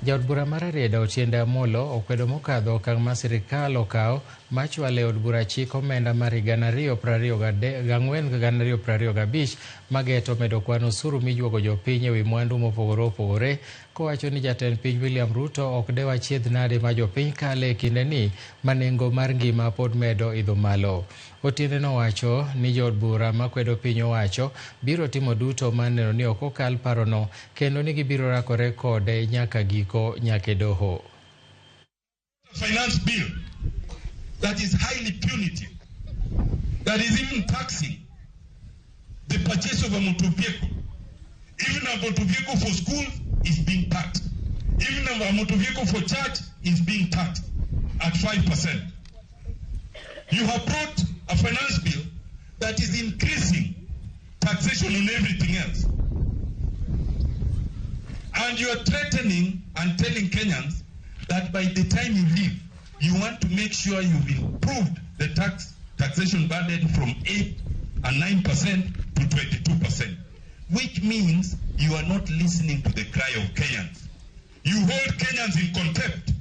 Jaod bura mar Rarieda Otiende Amollo okwedo mokadho okang' ma sirikal okawo mar chwalo e od bura chik omenda mar higa 2024 gi 2025 mageto medo kwan osuru mijuogo jopiny ewi mwandu mopogore opogore, kowacho ni jatend piny William Ruto ok dew achiedh nade ma jopiny kale e kindeni ma nengo mar ngima pod medo idho malo. Otiende nowacho ni jood bura makwedo piny owacho biro timo duto mar neno ni ok okal parono kendo ni gibiro rakore kode nyaka giko, nyaka e doho. Finance bill that is highly punitive, that is even taxing the purchase of a motor vehicle. Even a motor vehicle for school is being taxed. Even a motor vehicle for church is being taxed at 5%. You have brought a finance bill that is increasing taxation on everything else. And you are threatening and telling Kenyans that by the time you leave, you want to make sure you've improved the taxation burden from 8 and 9% to 22%, which means you are not listening to the cry of Kenyans. You hold Kenyans in contempt.